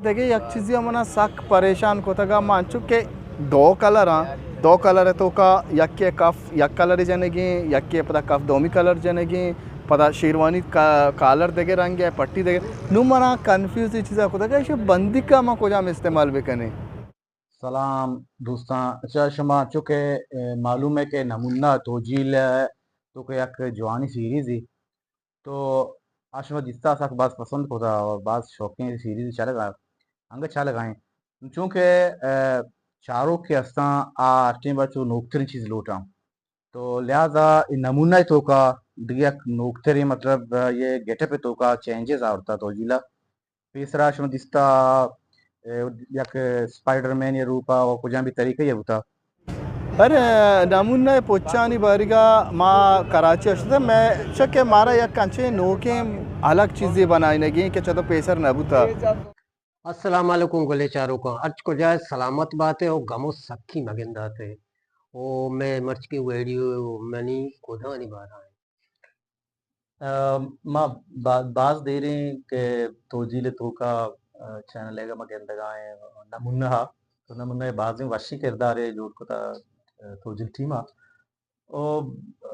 دگہ یک چیزی ءَ منا سک پریشان کتگ ءَ، ما انچو کہ دو کلر آں، دو کلر ءِ توکا یکے کف یک کلر جنگیں، یکے پدا کف دومی کلر جنگیں، پدا شیروانی کا-، کالر دگہ رنگ ءَ، پٹی دگہ۔ نوں منا کنفیوز اے چیزا کتگ ءَ، ایشی بندیکا ما کجام استعمال بکنیں؟ سلام دوستاں، اچھا شما چونکہ، اے، معلوم ہے کہ نمونہ توجیل ءِ توکا یک جوانی سیریزے، تو آ شما دیستا سک باز پسند کتا اور باز شوقیں سیریز چلگا، انگت چلگا ایں۔ چونکہ، اے، چاروک کہ استاں، آ ہر ٹیم چو نوکتریں چیز لوٹاں۔ تو لہذا اے نمونہ ءِ توکا دگہ یک نوکتریں، مطلب، اے گیٹ اپ ءِ توکا چینجز آورتا توجیل ءَ۔ پیسرا شما دیستا، اے، یک اسپائیڈر مین ءِ روپا و کجام بھی طریقہ یہ بوتا۔ ارے، نمونہ پچانی باریگا ما کراچی ءَ شتہ، میں چکہ مارا یک انچیں نوکیں الگ چیزے بنائینگی کہ چدو پیسر نہ بوتا۔ السلام علیکم گلیں چاروکاں، ہرچ کجا ئے سلامت بات ئے و گم و سکی مگندات ئے۔ او مئے مرچی ویڈیو منی گدانی بارا ایں۔ ء، ما با-، باز دیریں کہ توجیل ءِ توکا، ء، چینل ءَ ما گندگا ایں نمونہ ءَ، تو نمونہ ءَ بازیں وشیں کردارے جوڑ کتا، ء، توجیل ٹیم ءَ۔ او،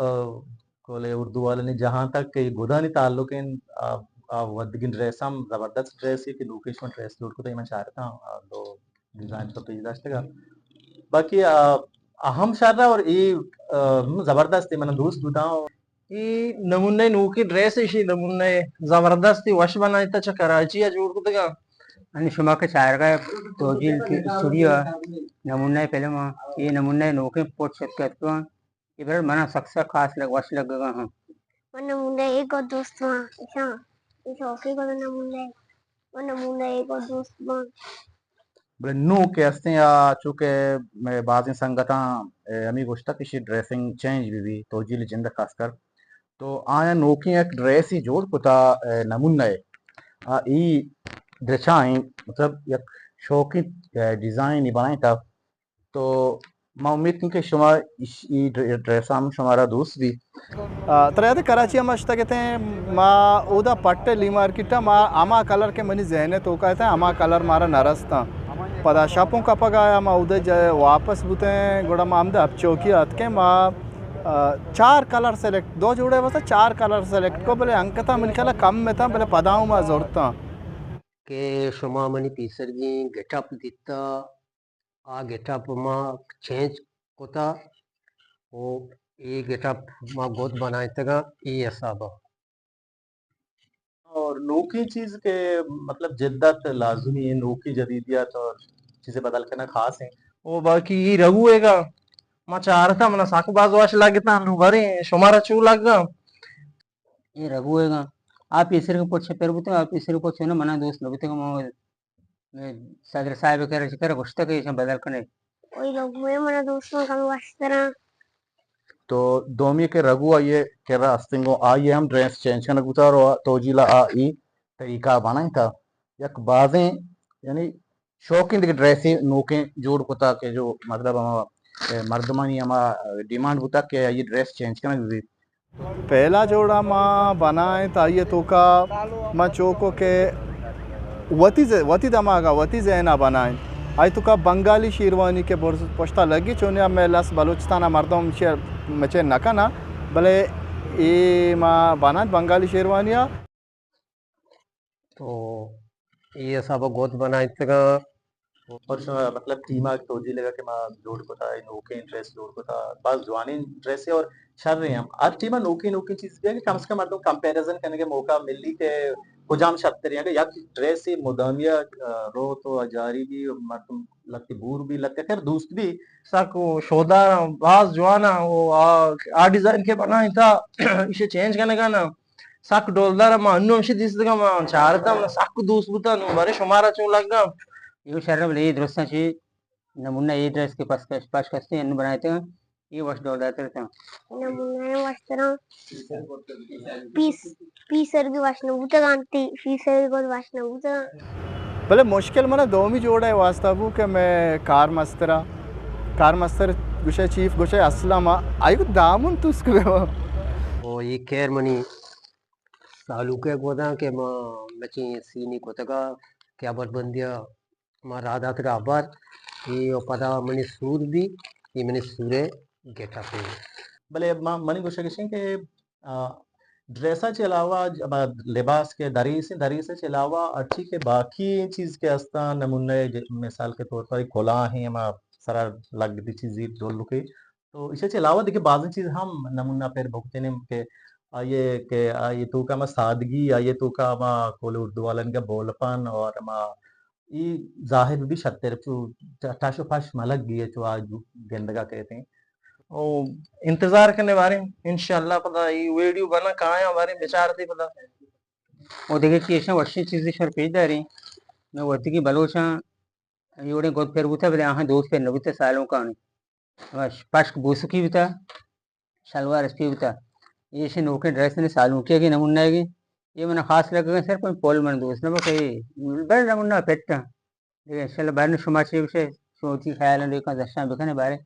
ء، کولے اردو والانی جہاں تک کہ گدانی تعلق ایں، آ، آ ودگیں ڈریس ہم زبردست ڈریسے کہ نوکیں شما ڈریس جوڑ کتا، من چارتاں، آ دو ڈیزائن تو پیش داشتگا۔ باقی، آ، اہم شر اور اے، آ، ہم زبردست ایں، من دوست بوتاں۔ اے نمونہ نوکیں ڈریس، ایشی نمونہ زبردست وش بنائیتا، چہ کراچی ءَ جوڑ کتگا۔ انی شما کہ چارگا توجیل اسٹوڈیو ءَ نمونہ فلم ءَ، اے نمونہ نوکیں پوٹ شت کتگا۔ اے برر منا سک سک خاص لگ، وش لگگا ہاں۔ من نمونہ ایک اور دوست ہاں، ایشاں، اے شوقی کو نمونہ، من نمونہ ایک اور دوست ہاں۔ بلے نوں کہ استیں آ، چونکہ مئے بازیں سنگتاں، اے، ہمے گوشتگ کہ ایشی ڈریسنگ چینج بہ بی، توجیل جند خاص کر۔ تو آیاں نوکیں یک ڈریسے جوڑ کتا، اے، نمونہ ءَ۔ آ، ای درچائیں، مطلب، یک شوقیں، اے، ڈیزائنے بنائینتا۔ تو ما امید کنیں کہ شما ایش-، ای ڈر-، ڈریس ہم شمارا دوست بی۔ آ، ترا یاد ہے کراچی ءَ ما شتگ اتیں، ما اودا پٹ لی مارکیٹ ءَ ما ہما کلر کہ منی ذہن ءِ توکا اتیں، ہما کلر مارا نہ رستاں۔ پدا شپ اوں کپگ ءَ آیا، ما اودا جا-، واپس بوتیں، گڑا ما ہمدا ہب چوکی ءَ اتکیں، ما، آ، چار کلر سلیکٹ، دو جوڑے واسطہ چار کلر سلیکٹ کو، بلے انکتاں منی خیال ءَ کم اتاں، بلے پدا اوں ما زرتاں۔ کہ شما منی پیسرگیں گیٹ اپ دیتا، آ گیٹ اپ ما چینج کتا و اے گیٹ اپ ما گد بنائینتگاں اے حسابا۔ اور نوکیں چیز کہ مطلب جدت لازمی ایں، نوکیں جدیدیت اور چیزیں بدل کنگ خاص ایں۔ او باقی اے رگو ایگا ما چارتا، منا سک باز وش لگتا، نوں بریں شمارا چو لگا؟ اے رگو ایگا، آ پیسر کے پوچھ پر بوتا، آ پیسر کے پوچھ نا منا دوست نہ بوتا، ما صدر صاحب ءِ کرا چہ کرا گوشتگ کہ ایشاں بدل کنے۔ وہی لوگ میں منا دوستوں کم وشتراں۔ تو دومی کہ رگو آئی ءِ کرا استنگو، آئی ءِ ہم ڈریس چینج کنگ بوتا، رو توجیل ءَ آ ای طریقہ بنائینتا۔ یک بازیں، یعنی شوقیں دگہ ڈریسے نوکیں جوڑ کتا کہ جو مطلب ہما، اے، مردمانی ہما ڈیمانڈ بوتا کہ آئی ڈریس چینج کنگ بہ بیت۔ پہلا جوڑا ما بنائیں تا آئی توکا ما چوکو کہ وتی ز-، وتی دماغا، وتی ذہنا بنائیں۔ آئی توکا بنگالی شیروانی کہ برز پشتا لگی، چونیا میں لس بلوچستانا مردم شیر مچے نہ کنا، بلے اے ما بنائیں بنگالی شیروانیا۔ تو اے حسابا گد بنائینتگاں۔ اور شما مطلب ٹیما توجیل لگا کہ ما جوڑ کتا، اے نوکیں ڈریس جوڑ کتا، باز جوانیں ڈریسے اور شریں ہم۔ ہر ٹیما نوکیں نوکیں چیز بیا کہ کم سے کم مردم کمپیریزن کنگے موقع ملی کہ کجام شرتریں۔ اگر یک ڈریسے مدامی ءَ، آ، رو تو جاری بی، مردم لتے بور بی، لتے خیر دوست بی۔ سک شودار باز جوان، آ، آ ڈیزائن کہ بنائینتا، ایشی چینج کنگا نا۔ سک ڈولدار، ما انوں ہمشی دیستگاں، ما چارتاں، من سک دوست بوتاں، نوں بارے شمارا چون لگا؟ ایو شر بلے، اے درستاں چی نمونہ اے ڈریس کہ پس، پس، پش کستے انوں بنائیتگاں، اے وش ڈولدار تر تاں۔ نمونہ اے وش تراں۔ پیس، پیسر بھی وش نہ بوتگاں، تی، پیسر بھی گد وش نہ بوتگاں۔ بلے مشکل منا دومی جوڑے واسطہ بو کہ میں کار مسترا، کار مستر گوشے چیف گوشے اسلم آ، آئی کو دامن توسک بے۔ او اے خیر منی سالوکے گوداں کہ ما مچیں سینی کتگا، کہ ہبر بندی ءَ ما راہ داتگ ءَ ہبر، اے و پدا منی سور بی، اے منی سور ءِ گیٹ اپ ایں۔ بلے ما، منی گوشگ اش ایں کہ، آ، ڈریس ءَ چہ علاوہ ج-، ہما لباس کہ دریس ایں، دریس ءَ چہ علاوہ ہرچی کہ باقی چیز کہ ہستاں، نمونہ ج-، مثال کے طور پر کلاہ ایں، ہما سرا لگتی چیزی ڈولکے، تو ایشی چہ علاوہ دگہ بازیں چیز ہم نمونہ پر بکتیں کہ آئی ءِ، کہ آئی ءِ توکا ہما سادگی، آئی ءِ توکا ہما کول اردو والانی گا بولپن اور ہما ای ظاہر بی شتر چو ٹش و پش ملگ گی چو آ گندگا کہتے ہیں۔ او انتظار کنے باریں، انشاءاللہ پدا ای ویڈیو بنا کایاں باریں بچار دی پدا۔ او دگہ چی ایشاں وشیں چیزے شر پیش داریں۔ میں وتی کی بلوچاں جوڑیں گد پر بوتا، بلے آہاں دوست پر نہ بوتا سالونکانی۔ پش-، پشک بوسکی بوتا، شلوار اسپی بوتا۔ ایشی نوکیں ڈریس نے سالونکی ءِ نمونہ ءَ۔ اے من خاص لگگا، صرف پول من دوست نہ بکے۔ بل نمونہ پٹ۔ دگہ انشاءاللہ بارن شما چی گوشے، شما چی خیال ایں، دیکھا دشان بکنے بارے۔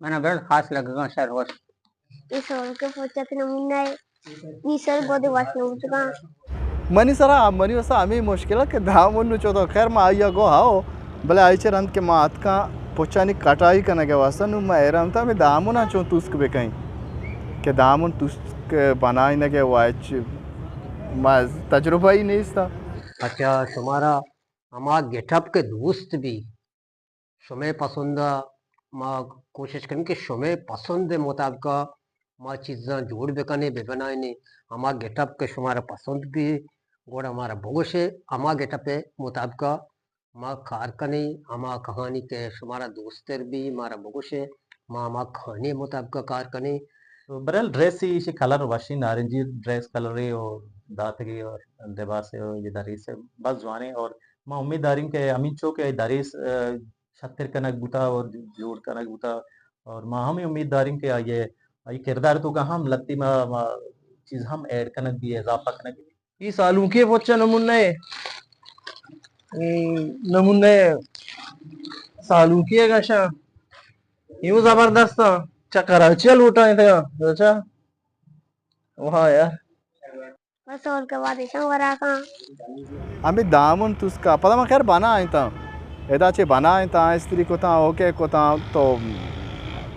من بل خاص لگگا شر ہوش۔ اے سالونکی پوچت نمونہ ءَ۔ نی سر گودے وش نہ بوتگاں۔ منی سرا، منی واسطہ ہمے مشکل اے کہ دامن نوں چو تو خیر ما آئی ءَ گو ہاؤ، بلے آئی چہ رند کہ ما اتکاں پچانی کٹائی کنگ ءِ واسطہ، نوں ما حیران اتاں ہمے دامن ءَ چون توسک بکنیں کہ دامن توسک بنائینگ ءِ واچ ما تجربہ ہی نیست۔ اچھا، شمارا ہما گیٹ اپ کہ دوست بی، شمئے پسند ءَ ما کوشش کنیں کہ شمئے پسند ءِ مطابق ءَ ما چیزاں جوڑ بکنیں، بہ بنائینیں۔ ہما گیٹ اپ کہ شمارا پسند بی، گڑا مارا بگوشے، ہما گیٹ اپ ءِ مطابق ءَ ما کار کنیں۔ ہما کہانی کہ شمارا دوست تر بی، مارا بگوشے، ما ہما کہانی ءِ مطابق ءَ کار کنیں۔ تو برحال ڈریس ایشی کلر وشیں، نارنجی ڈریس کلرے و داتگی اور لباس و یہ دریس باز جوانیں اور ما امید داریں کہ ہمینچو کہ دریس، آ، شتر کنگ بوتا اور جوڑ کنگ بوتا اور ما ہمے امید داریں کہ آئی ءِ، آئی کردار توکا ہم لتی ما، ما چیز ہم ایڈ کنگ بی، اضافہ کنگ بی۔ ای سالونکی پچ نمونہ ءَ، ای نمونہ ءَ سالونکی ءَ گشاں۔ ایو زبردست ایں۔ چہ کراچی ءَ لوٹائینتگاں، اچھا۔ واہ یار۔ بس اور کے بعد ایشاں وراکاں۔ ہمے دامن توسکا، پدا من خیر بنائینتاں۔ ادا چہ بنائینتاں، استری کتاں، اوکے کتاں، تو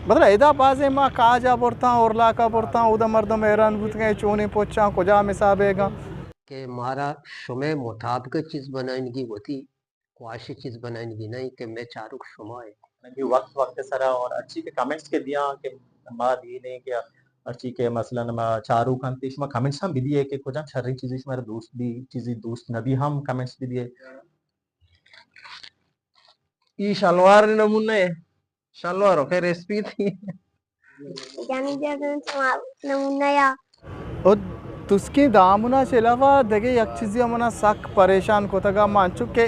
مطلب ادا بازیں ما کاجا برتاں، اورلاکا برتاں، اودا مردم حیران بوتگیں چونیں پچاں، کجام حسابے گاں۔ کہ مارا شمئے مطابق چیز بنائینگی، وتی خواہش چیز بنائینگی نہیں کہ مئے چاروک شما ئے۔ کہ وقت وقت سرا اور ہرچی کہ کمنٹس کہ دیاں کہ ما دینے کہ ہرچی کہ مثلاً ما چاروک انت، شما کمنٹس ہم بدیے کہ کجام شریں چیزی شمارا دوست بی، چیزی دوست نبی ہم کمنٹس بدیے۔ ای شلوار نمونہ ہے، شلوار ہو خیر اسپیت۔ یعنی جیسے نمونہ یا۔ او تسکیں دامنا چہ علاوہ دگہ یک چیزے منا سک پریشان کتگا، ما انچو کہ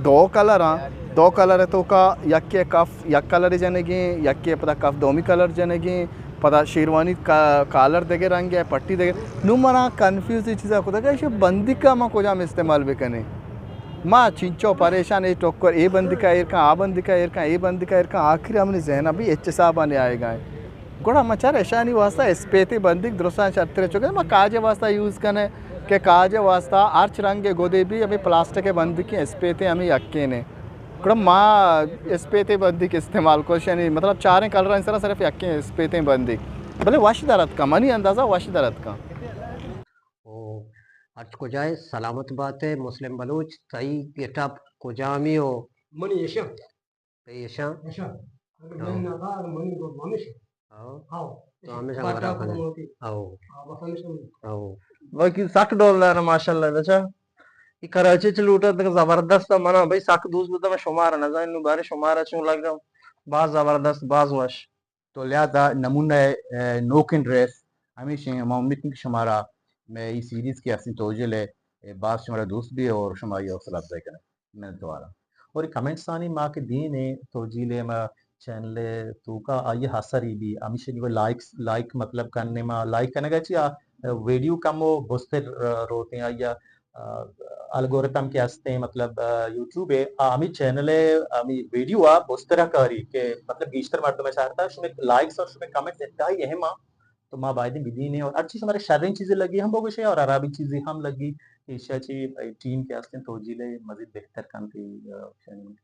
دو کلر آں، دو کلر توکا یکے کف یک کلر جنگیں، یکے پدا کف دومی کلر جنگیں، پدا شیروانی کا-، کالر دگہ رنگے، پٹی دگہ۔ نو منا کنفیوز ای چیزا کتگا، ایشی بندیکا ما کجام استعمال بکنیں؟ ما چنچو پریشان، اے ٹکر، اے بندیکا ایر کن، آ بندیکا ایر کن، اے بندیکا ایر کن، آخر ہمنی ذہن ابھی اچ حسابانی آئے گا۔ گڑا ما چار اشانی واسطہ اسپیتیں بندیک درستاں شرتر چکے، ما کاجے واسطہ یوز کنے کہ کاجے واسطہ ہرچ رنگ گودے بھی ہمیں پلاسٹک بندیکیں اسپیتیں ہمیں یکینے۔ گڑا ما اسپیتیں بندیک استعمال کو، یعنی مطلب چاریں کلر سرا صرف یکیں اسپیتیں بندیک۔ بلے وش درت کا، منی اندازہ وش درت کا۔ او ہرچ کجائے سلامت بات ہے مسلم بلوچ، تئی گیٹ اپ کجامی ہو؟ منی ایشاں۔ تئی ایشاں؟ ایشاں۔ اگر ہاں۔ من نہ تھا، اگر منی کو ہمیشہ۔ ہاں۔ ہاں۔ تو ہمیشہ باٹا ہمارا کو کھانا۔ موتی۔ ہاں۔ ہاں، بس ہمیشہ منی۔ ہاں۔ باقی سک ڈولدار ماشاءاللہ بچا۔ یہ کراچی چ لوٹا تک زبردست ہے، منا بھائی سک دوست بوتا، میں شمارا نہ زانوں، بارے شمارا چون لگا۔ باز زبردست، باز وش۔ تو لہذا نمونہ، اے، نوکیں ڈریس ہمیش ایں۔ ما امید کنیں کہ شمارا مئے ای سیریز کہ ہستیں توجیل ءِ، اے، باز شمارا دوست بی اور شما آئی حوصلہ افزائی کنگ۔ منتوار آں۔ اور کمنٹس آنی ما کہ دین ایں توجیل ءِ، ما چینل ءِ توکا آئی اثر ای بی، ہمیشہ کہ لائکس، لائک مطلب کنے ما لائک کنگا چی آ ویڈیو کم و بستر روتیں آئی ءِ آ، الگورتھم کہ ہستیں، مطلب، آ، یوٹیوب ءِ، آ، ہمیں چینل ءِ، ہمیں ویڈیو ءَ بستر ءَ کاری کہ، مطلب، گیشتر مردم ءَ چارتا، شمئے لائکس اور شمئے کمنٹس انتہائی اہم آں، تو ما بایدیں بدینیں اور ہرچی شمارا شریں چیزے لگی ہم بگوشے اور ہرابیں چیزے ہم لگی، ایشی ءَ چی ٹیم کہ ہستیں توجیل ءَ مزید بہتر کنت، اے، آ،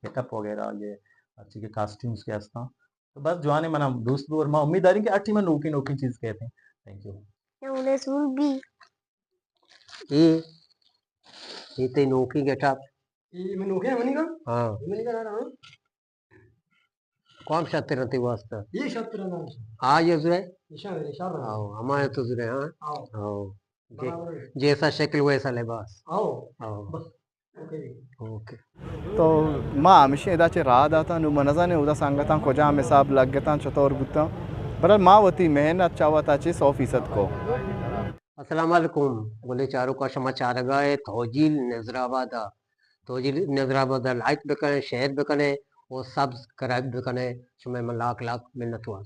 گیٹ اپ وغیرہ، یہ ہرچی کہ کاسٹیومز کہ ہستاں، تو بس جوانیں منا دوست بور، ما امید داریں کہ ہر ٹیم ءَ نوکیں نوکیں چیز کہتے ہیں۔ تھینک یو۔ اے، اے تئی نوکیں گیٹ اپ۔ اے من نوکیں منی کا؟ ہاں۔ منی کا نام؟ کام شتر تئی واسطہ؟ یہ شتر نام۔ آ، یہ زرے؟ ایشان، ایشان۔ آؤ، ہمارے تو زرے، ہاں؟ آؤ۔ آؤ۔ جی-، برابر ہے۔ جیسا شکل ویسا لباس۔ آؤ۔ آؤ۔ بس۔ اوکے۔ تو ما ہمیشی ادا چہ راہ داتاں، نوں من نزانیں اودا سنگتاں کجام حساب لگتاں، چطور بوتاں، بہرحال ما وتی محنت چہ وتا چہ سو فیصد کو۔ السلام علیکم، گلیں چاروکاں، شما چارگا ءَ توجیل نظر آباد ءَ، توجیل نظر آباد ءَ لائک بکنے، شیئر بکنے و سبسکرائب بکنے، شما من لاکھ لاکھ منت وار۔